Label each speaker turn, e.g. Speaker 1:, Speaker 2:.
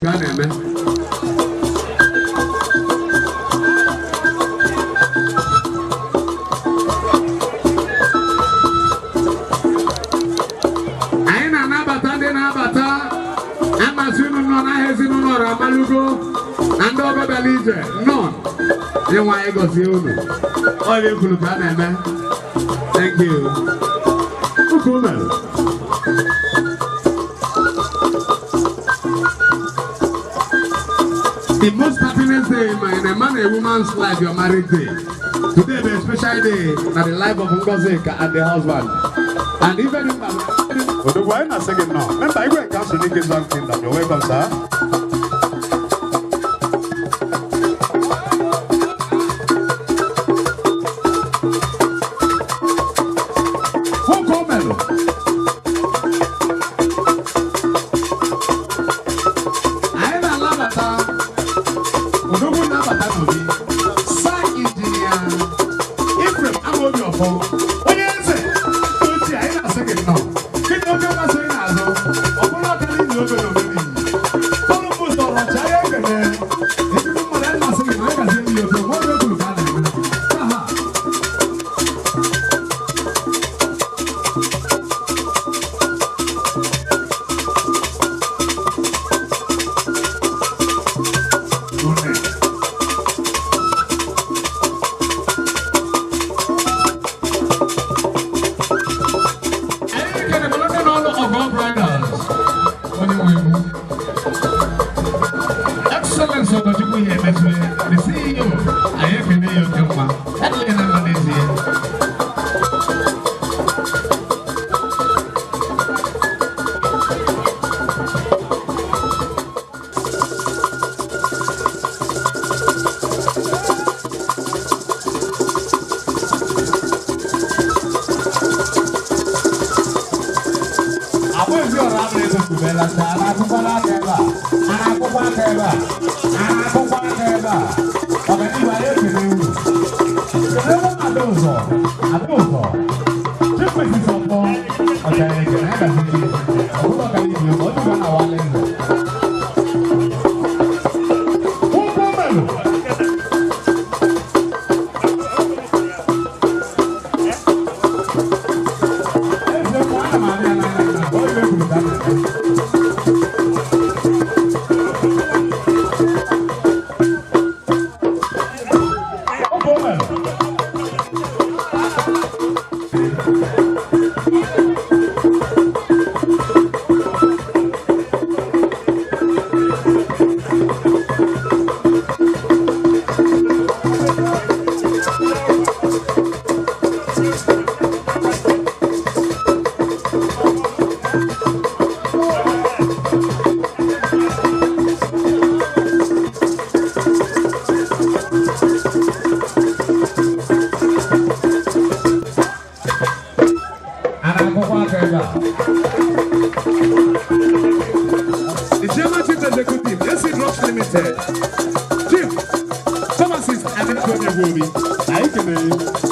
Speaker 1: Ka a na-eme. Anyị na-anabata ndị na-abata, amasị unu nọ n'ahịa, ezinụlọ ọrụ amalugo na ndị ọbịa bịara ije nnọọ. Ịnwe anyị gọzie unu. Ọ bụ ekwuru ka a na-eme. Thank you. Ụka mere. The most happiness day in a man and a woman's life, your marriage day. Today be a special day na the life of Ngozika and the husband. And even if
Speaker 2: Odogwu, anyị na-asị gị nnọọ. Member Igwe Council n'Ike Zone Kingdom, you're welcome, sir.
Speaker 1: Nwoke o merụ. Anyị na-alabata odogwu na-abata n'obi. Sir Engineer Ephraim Amobi Ọfọ, onye eze ochie, anyị na-asị gị nnọọ. Gịnị oke mmasị gị n'azụ? Ọ bụrụ ọkara izi obere obere iyi. Columbus ọrọcha ya ekele. Ezigbo mmadụ, anyị na-asị gị na anyị gazie n'ihi ofe nwa oge kwuru ka a na-eme. Aha. Une. Anyị kere ndị n'ọlụ Ọgọ Brothers. Onye nwe egwu. Excellence Ogochukwu ihe emesue, the CEO, anyị ekene ya oke mma. Adịghị na mma n'ezie. Abụghịzi ọrụ abụrụ ego kubela nta, a na-akụkwa aka ebe a, a na-akụkwa aka ebe a, a na-akụkwa aka ebe a. Ọganihu, anyị ekele unu. Kedu ebe Ada Ụzọ, Ada Ụzọ, Chief Mrs. Ọfọ, ọchara ekele, anyị gaziri ọ bụrụ ọganihu, ọ dịga na awala eze. Ụkwụ melụ. Eze mụ, ana m abịa n'anya na ọ iwe kwuru ka a na-eme. Ụkwụ melụ. A na-akụkwa aka ebe a. The Chairman Chief Executive, AC Drugs Limited, Chief Pharmacist Adekunle Wobi, anyị kelere.